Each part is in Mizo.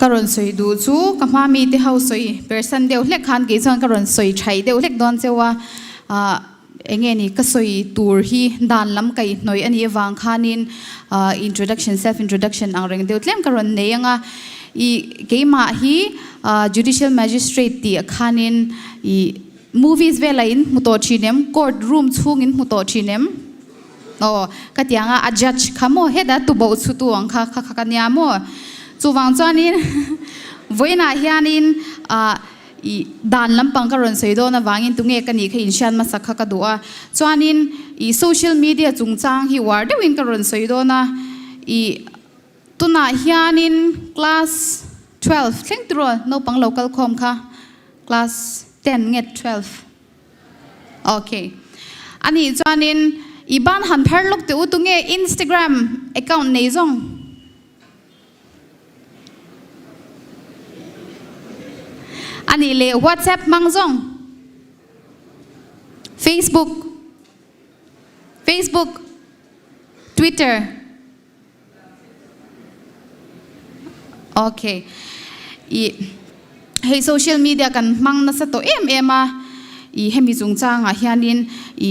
Ka rawn sawi duh chu ka hma mite ho sawi persan deuh hlek khan kei chuan ka rawn sawi thaih deuh hlek dawn cheu a, ah eng nge ni ka sawi tur hi dan lam kaihhnawih a nih avang khanin ah introduction self introduction ang reng deuh tlem ka rawn nei ang a, ih keimah hi ah judicial magistrate tih khanin ih movies velah in hmu tawh thin em court room chhung in hmu tawh thin em? Aw, ka ti ang a, a judge kha maw heta tuboh chhutu ang kha kha kha ka nia maw? Chuvang chuanin vawiinah hianin ah ih dan lampang ka rawn sawi dawn avangin tunge ka nih kha inhriat hmasa kha ka duh a. Chuanin ih social media chungchang hi uar deuhin ka rawn sawi dawn a, ih tunah hianin class 12 thleng tiraw naupang lo kal khawm kha class 10 nge 12? Ok. Anih chuanin i ban han phar lawk teh u tunge Instagram account nei zawng? Anih leh WhatsApp hmang zawng? Facebook? Facebook? Twitter? Ok. I hei social media kan hmang nasa tawh em em a, i hemi chungchangah hianin i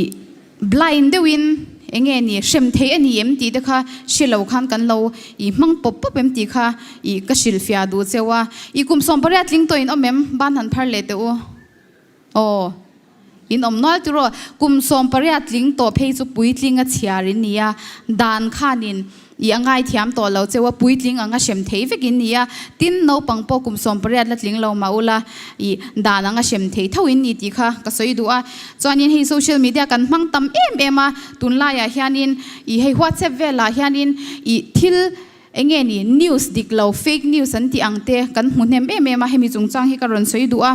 blind deuhin eng nge ni hrem thei a ni em tih te kha hre lo khan kan lo i hmang pawp pawp em tih kha i ka hrilhfiah duh cheu a. I kum 18 tling tawhin awm em? Ban han phar leh teh u. Aw. In awm nual tiraw? Kum 18 tling tawh phei chu puitling a chhiar in ni a, dan khanin i a ngaithiam tawh lo cheu a, puitling anga hrem thei vek in ni a, tin naupang pawh kum 18 la tling lo mah ula i dan anga hrem thei tho in ni tih kha ka sawi duh a. Chuanin hei social media kan hmang tam em em a, tunlaiah hianin i hei WhatsApp velah hianin i thil eng nge ni news dik lo fake news an tih ang te kan hmu hnem em em a, hemi chungchang hi ka rawn sawi duh a,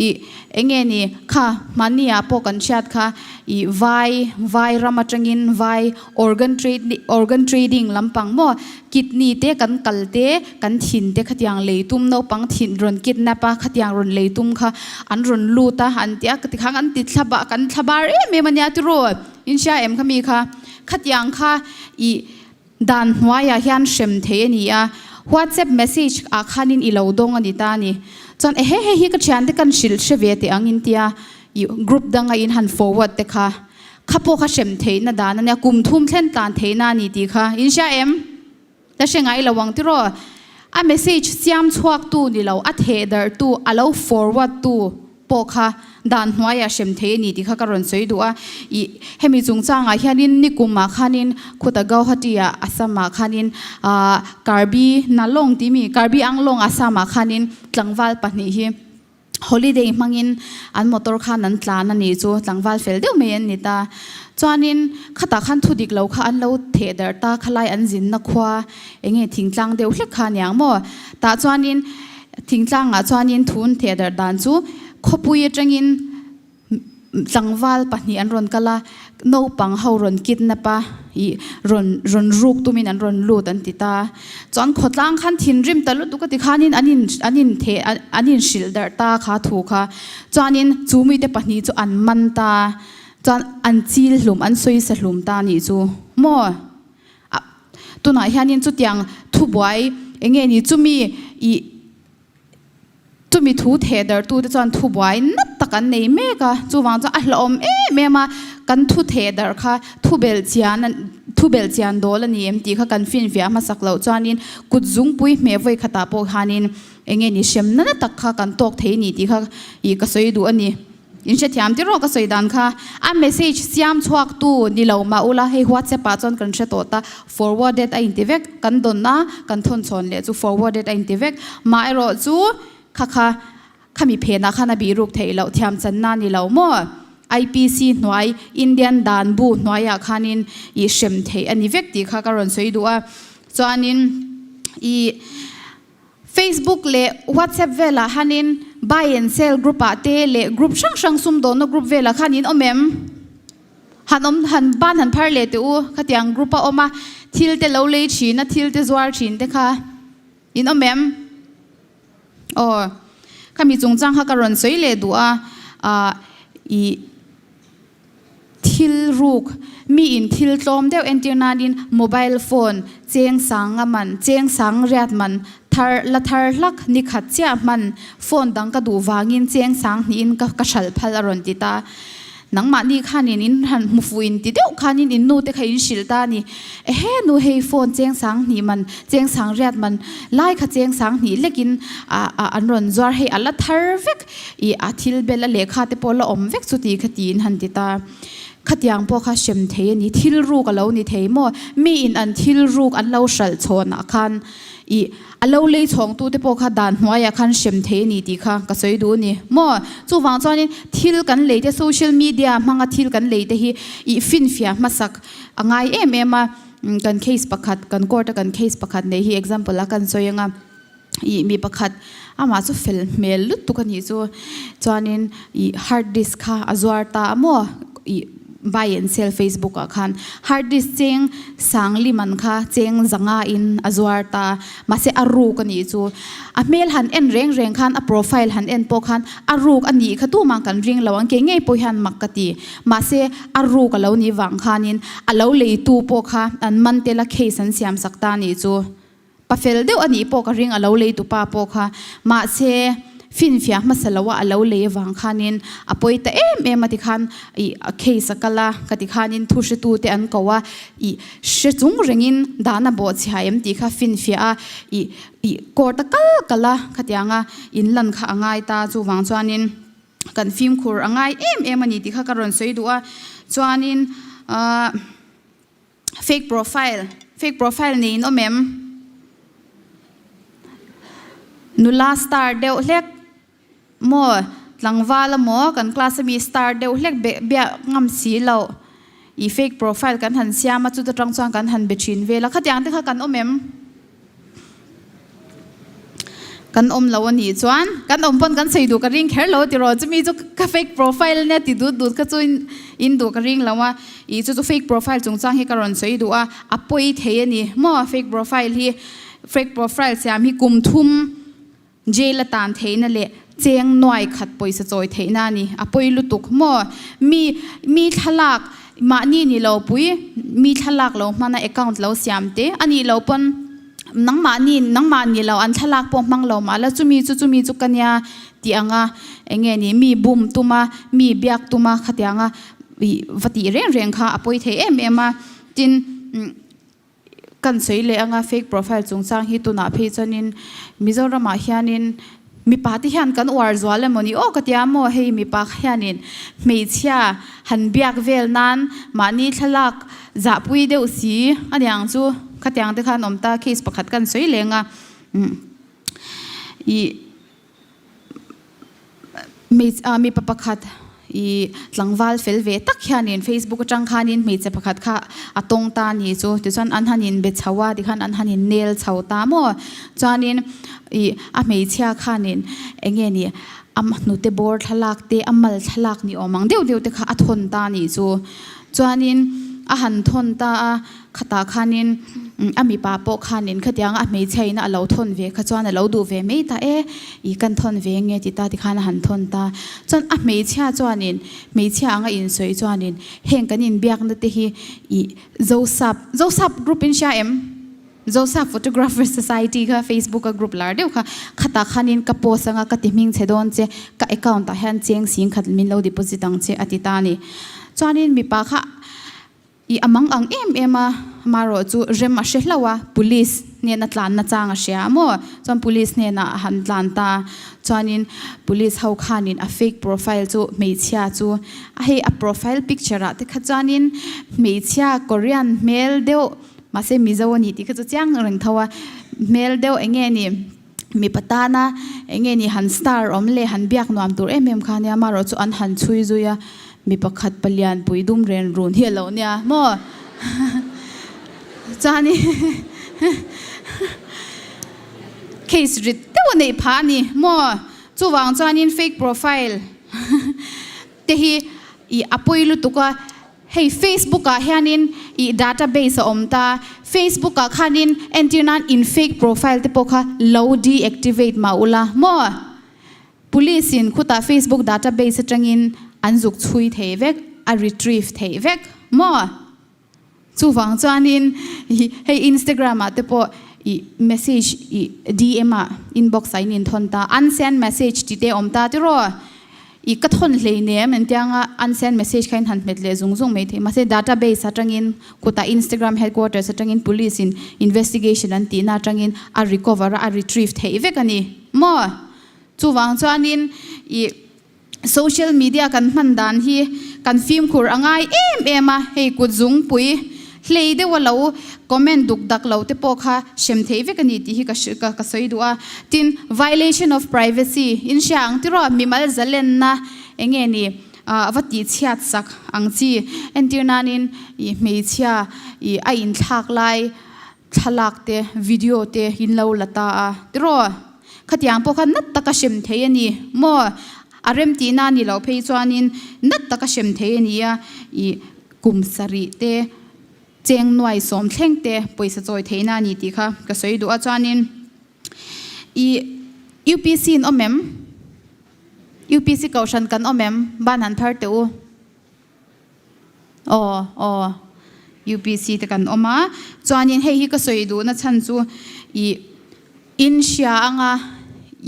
ih eng nge ni kha hmani ah pawh kan hriat kha ih vai vai ram atangin vai organ trade organ trading lampang maw kidney te kan kal te kan thin te khatiang lei tum naupang thin rawn kidnap a khatiang rawn lei tum kha an rawn lut a an ti a tikhan an ti thlap a kan thla bar em em a nia tiraw in hria em khami kha khatiang kha ih Dan hnuaiah hian hrem thei a ni a, WhatsApp message ah khanin i lo dawng a ni ta a ni. Chuan ehe hei hi ka thiante kan hrilh hre ve teh ang in tia i group danga in han forward te kha, kha pawh kha hrem theihna dan a nia, kum thum thlen tlan theihna a ni tih kha in hria em? La hre ngai lo ang tiraw? A message siam chhuak tu ni lo, a theh darh tu, a lo forward tu pawh kha dan hnuaiah hrem thei a ni tih kha ka rawn sawi duh a. Ih, hemi chungchangah hianin nikumah khanin khuta Gauhati-ah Assam-ah khanin ah Karbi Nalong tih mi Karbi Anglong Assam-ah khanin tlangval pahnih hi holiday hmangin an motor khan an tlan a nih chu tlangval fel deuh mai an ni ta. Chuanin khatah khan thu dik lo kha an lo theh darh ta khalai an zinna khua eng nge thingtlang deuh hlek kha aniang maw? Tah chuanin Thingtlangah chuanin thun theh darh dan chu khawpui atangin tlangval pahnih an rawn kal a, naupang ho rawn kidnap a, ih rawn rawn ruk tumin an rawn lut an ti ta. Chuan khawtlang khan thinrim ta lutuk a ti khanin an in an in theh an in hrilh darh ta kha thu kha. Chuanin chu mite pahnih chu an man ta, chuan an chil hlum an sawisa hlum ta nih chu maw? A, tunah hianin chutiang thubuai eng nge ni chumi ih chumi thu theh darhtute chuan thubuai nat tak an nei mek a, chuvang chuan a hlauhawm em em a, kan thu theh darh kha thu belh chian thu belh chian dawl a ni em tih kha kan finfiah hmasak loh chuanin kut zungpui hmeh vawi khatah pawh khanin eng nge ni hremna na tak kha kan tawk thei a ni tih kha ih ka sawi duh a ni. In hrethiam ti rawh ka sawi dan kha. A message siam chhuak tu ni lo mah ula hei WhatsApp ah chuan kan hre tawh ta forwarded a inti vek kan dawn a kan thawn chhawn leh chu forwarded a inti vek mah erawh chu kha kha khami phenah khan a bih ruk theih loh thiam channa ni lo maw IPC hnuai Indian dan bu hnuaiah khanin ih hrem theih a ni vek tih kha ka rawn sawi duh a chuanin ih Facebook leh WhatsApp velah hanin buy and sell group ah te leh group hrang hrang sumdawnna group velah khan in awm em? Han awm han ban han phar leh teh u khatiang group a awm a thil te lo lei thin a thil te zuar thin te kha in awm em? Aw khami chungchang kha ka rawn sawi leh duh a ah ih Thil ruk, Mi in thil tlawm deuh entir nanin mobile phone cheng sang a man, cheng sang riat man, thar la thar hlak ni khat chiah hman phone dang ka duh vangin cheng sang hnihin ka ka hralh phal a rawn ti ta. Nangmahni khanin in han hmu fuh in ti deuh khanin in nu te kha in hrilh ta a ni. Ehe nu hei phone cheng sang hnih man cheng sang riat man lai kha cheng sang hnih lekin a a an rawn zuar hei a la thar vek i a thil bel a lehkha te pawh la awm vek chuti kha tiin han ti ta. Khatiang pawh kha hrem thei a ni, thil ruk a lo ni thei maw? Miin an thil ruk an lo hralh chhawnah khan ih a lo lei chhawngtute pawh kha dan hnuaiah khan hrem thei a ni tih kha ka sawi duh a ni maw? Chuvang chuanin thil kan lei te, social media hmanga thil kan lei te hi ih finfiah hmasak a ngai em em a, kan case pakhat, kan court a kan case pakhat nei hi example a kan sawi anga. Ih mi pakhat amah chu fel hmel lutuk a nih chu chuanin ih hard disk kha a zuar ta a maw ih buy and sell facebook ah khan hard disk cheng sangli man kha cheng zanga in a zuar ta mahse a ruk a nih chu a hmel han en reng reng khan a profile han en pawh khan a ruk a nih kha tumah kan ring lo ang ke ngei pawh hian mak ka ti mahse a ruk a lo nih vang khanin a lo leitu pawh kha an man tel a case an siam sak ta a nih chu. Pa fel deuh a nih pawh ka ring a lo lei tupa pawh kha. Mahse, finfiah hmasa loa a lo lei avang khanin a pawi ta em em a tikhan ih a case a kal a ka ti khanin thu hretute an ko a, ih hre chung rengin dahna bawhchhia em tih kha finfiah a, ih ih court a kal kal a khatianga inlan kha a ngai ta chuvang chuanin kan fimkhur a ngai em em a ni tih kha ka rawn sawi duh a. Chuanin ahh. Fake profile, Fake profile nei in awm em? Nula star deuh hlek maw tlangval amaw kan class ami star deuh hlek biak ngam si loh i fake profile kan han siam a chuta tang chuan kan han be thin vel a khatiang te kha kan awm em? Kan awm lo a nih chuan kan awm pawn kan sawi duh ka ring kher lo tiraw chumi chu ka fake profile ania ti dut dut kha chu in duh ka ring lo a ih chu chu fake profile chungchang hi ka rawn sawi duh a a pawi thei a ni maw fake profile hi fake profile siam hi kum thum jail a tan theihna leh cheng nuai khat pawisa chawi theihna a ni a pawi lutuk maw mi mi thlalak mahni ni lo pui mi thlalak lo hmana account lo siam te a nih loh pawn nangmahni nangmah ni lo an thlalak pawh hmang lo mah la chumi chu chumi chu ka nia tih anga eng nge ni mi bum tuma mi biak tuma khatianga ih va tih reng reng kha a pawi thei em em a tin Kan sawi leh anga fake profile chungchang hi tunah phei chuanin Mizoramah hianin mipa te hian kan uar zual emaw ni aw ka tia maw hei mipa hianin hmeichhia han biak vel nan mahni thlalak zahpui deuh si aniang chu khatiang te khan awm ta case pakhat kan sawi leng a ih Mipa pakhat i tlangval fel ve tak hianin Facebook atang khanin hmeichhe pakhat kha a tawng ta a ni chu. Tichuan an han inbe chho a, tikhan an han innel chho ta maw. Chuanin i a hmeichhia khanin eng nge ni a hnute bawr thlalak te, a mal thlalak ni awm ang deuh deuh te kha a thawn ta a nih chu. Chuanin a han thawn ta a. Khatah khanin a mipa pawh khanin khatiang a hmeichhia ina a lo thawn ve kha chuan a lo duh ve mai ta e, i kan thawn ve nge ti ta tikhan a han thawn ta. Chuan a hmeichhia chuanin hmeichhia anga insawi chuanin heng kan inbiakna te hi i Zosap, Zosap group in hria em? Zosap Photographer Society kha Facebook a group lar deuh kha, khatah khanin ka post anga ka ti hming che dawn che, ka account ah hian cheng sing khat min lo deposit ang che a ti ta a ni. Chuanin mipa kha I a mang ang em em a, amaherawh chu rem a hre hlauh a, police hnena tlanna chang a hria a maw? Chuan police hnenah a han tlan ta, chuanin police ho khanin a fake profile chu hmeichhia chu a hei a profile picture ah te kha chuanin hmeichhia Korean hmel deuh mahse Mizo a ni tih kha chu chiang reng tho a, hmel deuh eng nge ni mipa tana eng nge ni han star awm leh han biak nuam tur em em kha nia amaherawh chu an han chhui zui a mi pakhat palian pui dum ren run hi a lo nia maw chuanin case rit deuh a neih phah a ni maw chuvang chuanin fake profile te hi ih a pawi lutuk a. Hei Facebook ah hianin ih database a awm ta, Facebook ah khanin entir nan in fake profile te pawh kha lo deactivate mah ula maw? Police in khutah Facebook database atangin an zuk chhui thei vek, a retrieve theih vek maw? Chuvang chuanin hei Instagram ah te pawh. I message i DM ah inbox ah in inthawn ta, unsend message tih te a awm ta tiraw? I ka thawn hleinem engtianga unsend message kha in han hmet leh zung zung mai thei. Mahse database atangin kutah Instagram headquarters atangin police in investigation an tihna atangin a recover a, a retrieve theih vek a ni maw? Chuvang chuanin i Social media kan hman dan hi kan fimkhur a ngai em em a, hei kut zungpui hlei deuha lo comment duk dak lo te pawh kha hrem theih vek a ni tih hi ka ka sawi duh a. Tin, violation of privacy in hria ang tiraw mimal zalenna eng nge ni a va tih chhiat sak ang chi entir nanin ih hmeichhia ih a inthlak lai thlalak te video te in lo la ta a tiraw. Khatiang pawh kha nat taka hrem thei a ni maw? A remtihna a ni loh phei chuanin nat taka hrem thei a ni a, ih kum sarih te, cheng nuai sawm thleng te pawisa chawi theihna a ni tih kha ka sawi duh a. Chuanin ih UPC in awm em? UPC kohhran kan awm em? Ban han phar teh u. Aw aw UPC te kan awm a, chuanin hei hi ka sawi duhna chhan chu ih in hria anga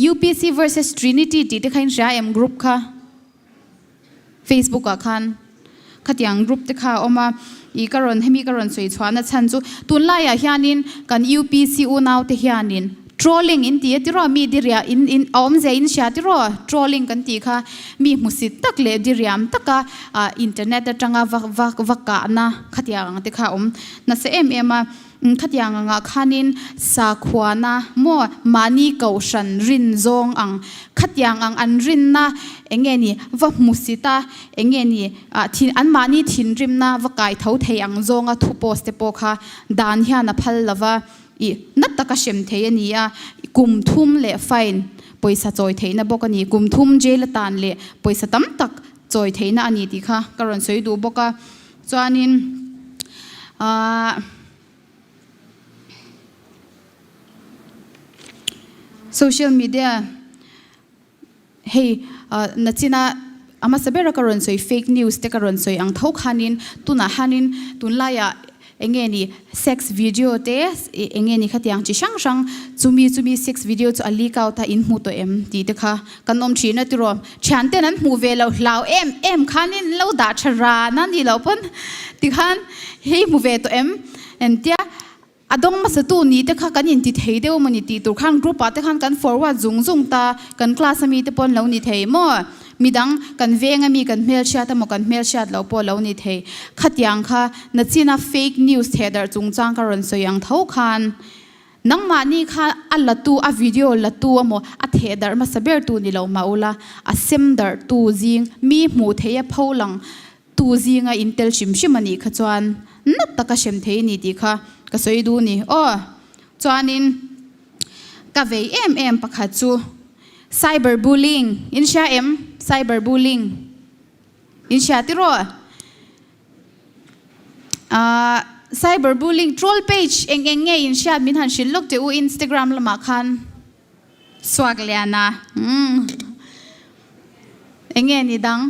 UPC versus Trinity tih te kha in hria em group kha Facebook ah khan khatiang group te kha a awm a, ih ka rawn hemi ka rawn sawi chhuahna chhan chu tunlaiah hianin kan UPC unau te hianin Trolling in ti a tiraw? Mi diriah in in a awmzia in hria tiraw? Trolling kan tih kha mi hmusit tak leh diriam taka ah internet atanga va va va kahna khatiang ang te kha a awm nasa em em a. Khatiang angah khanin sakhuana maw mahni kohhran rin zawng ang khatiang ang an rinna eng nge ni va hmusit a eng nge ni ah thin an mahni thinrimna va kai tho thei ang zawnga thu post te pawh kha dan hian a phal lova. I nat taka hrem thei a ni a, kum thum leh fine pawisa chawi theihna bawk a ni. Kum thum jail atan leh pawisa tam tak chawi theihna a ni tih kha ka rawn sawi duh bawk a. Chuanin aah social media Hei nachina a hmasa bera ka rawn sawi fake news te ka rawn sawi ang tho khanin tunah hanin tunlaiah eng nge ni sex video te eng nge ni khatiang chi hrang hrang chumi chumi sex video chu a leak out a in hmu tawh em tih te kha kan awm thin a tiraw thian ten an hmuh ve loh hlau em em khanin lo dah tha ran a nih loh pawn tikhan hei hmu ve tawh em entia A dawng hmasatu ni te kha kan inti thei deuh emaw ni tih tur khan group ah te khan kan forward zung zung ta, kan class ami te pawh an lo ni thei maw? Midang kan veng ami kan hmelhriat emaw kan hmelhriat loh pawh a lo ni thei. Khatiang kha nachina fake news thehdarh chungchang ka rawn sawi ang tho khan nangmahni kha a latu a video latu emaw a thehdarh hmasa ber tu ni lo mah ula a sem darh tu zing mi hmuh theih a pholang Tu zinga in tel hrim hrim a nih kha chuan nat taka hrem thei a ni tih kha ka sawi duh ni. Aw, chuanin ka vei em em pakhat chu cyber bullying in hria em? Cyber bullying in hria tiraw? Ahh cyber bullying troll page eng eng nge in hriat min han hrilh lawk teh u Instagram lamah khan. Suak Liana, Umm. Enge ni dang?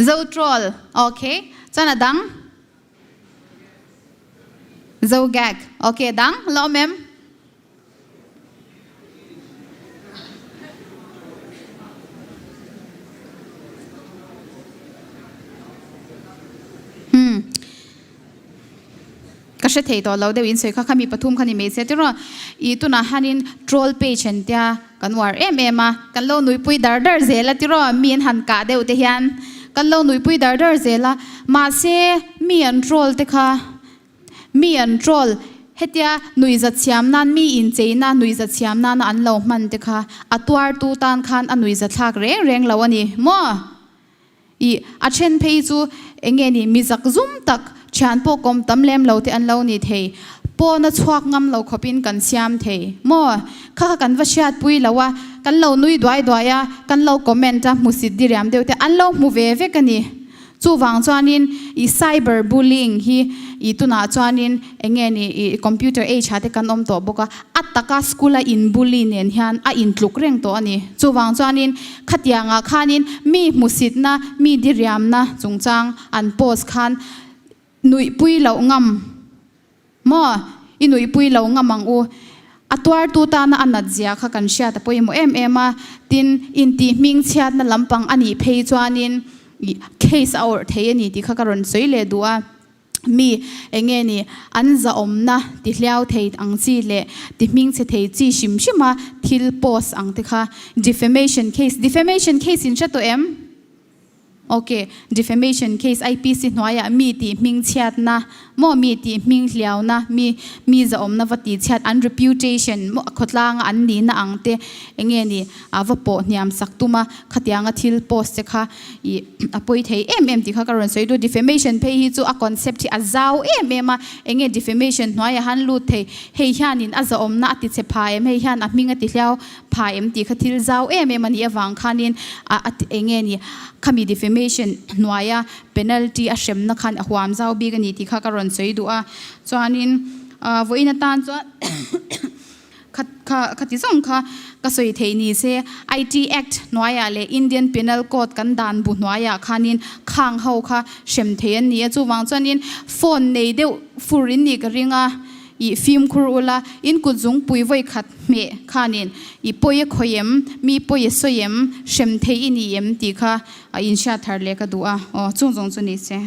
Zo troll, Ok. Chuan a dang? Zo gag, Ok. Dang? La awm em? Hmm. Ka hre thei tawh lo deuh in sawi kha kha mi pathum kha ni mai se tiraw i tunah hianin troll page an tia kan uar em em a kan lo nuipui dar dar zel a tiraw mi an han kah deuh te hian kan lo nuipui dar dar zel a mahse mi an troll te kha Mi an troll, hetia nuihzat siam nan mi incheina nuihzat siam nana an lo hman te kha a tuartu tan khan a nuihzat thlak reng reng lo a ni maw? Ih, a then phei chu eng nge ni, mi zak zum tak, thian pawh kawm tam lem lo te an lo ni thei, pawna chhuak ngam lo khawpin kan siam thei maw? Kha kha kan va hriatpui lo a, kan lo nui duai duai a, kan lo comment a, hmusit diriam deuh te an lo hmu ve vek a ni. Chuvang chuanin i cyber bullying hi i tunah chuanin eng nge ni i computer age ah te kan awm tawh bawk a, a taka school a in bully nen hian a intluk reng tawh a ni. Chuvang chuanin khatiangah khanin mi hmusitna, mi diriamna chungchang an post khan nuihpui loh ngam Maw? I nuihpui lo ngam ang u. A tuartu tana a nat zia kha kan hriat a pawimawh em em a, tin, intih hming chhiatna lampang a nih phei chuanin case a awrh thei a ni tih kha ka rawn sawi leh duh a. Mi eng nge ni an zahawmna ti hliau thei ang chi leh ti hming chhe thei chi hrim hrim a thil post ang te kha defamation case, defamation case in hre tawh em? Ok, defamation case IPC hnuaiah mi tih hming chhiatna maw mi tih hming hliauna mi mi zahawmna va tih chhiat an reputation maw khawtlanga an nihna ang te enge ni a va pawh hniam sak tum a khatianga thil post te kha ih a pawi thei em em tih kha ka rawn sawi duh defamation phei hi chu a concept hi a zau em em a enge defamation hnuaiah han lut thei hei hianin a zahawmna a ti chhe pha em hei hian a hming a ti hliau Pha em tih kha thil zau em em a nih avang khanin a a eng nge ni khami defamation hnuaia penalty a hremna khan a huam zau bik a ni tih kha ka rawn sawi duh a. Chuanin vawiin atan chuan kha kha khati zawng kha ka sawi theih ni se IT Act hnuaiah leh Indian Penal Code kan dan bu hnuaiah khanin khang ho kha hrem thei an ni a. Chuvang chuanin phone nei deuh fur in nih ka ring a. I fimkhur ula, in kut zungpui vawi khat hmeh khanin i pawi a khawi em, mi pawi a sawi em, hrem thei i ni em tih kha a inhriat thar leh ka duh a, aw chung zawng chu ni se.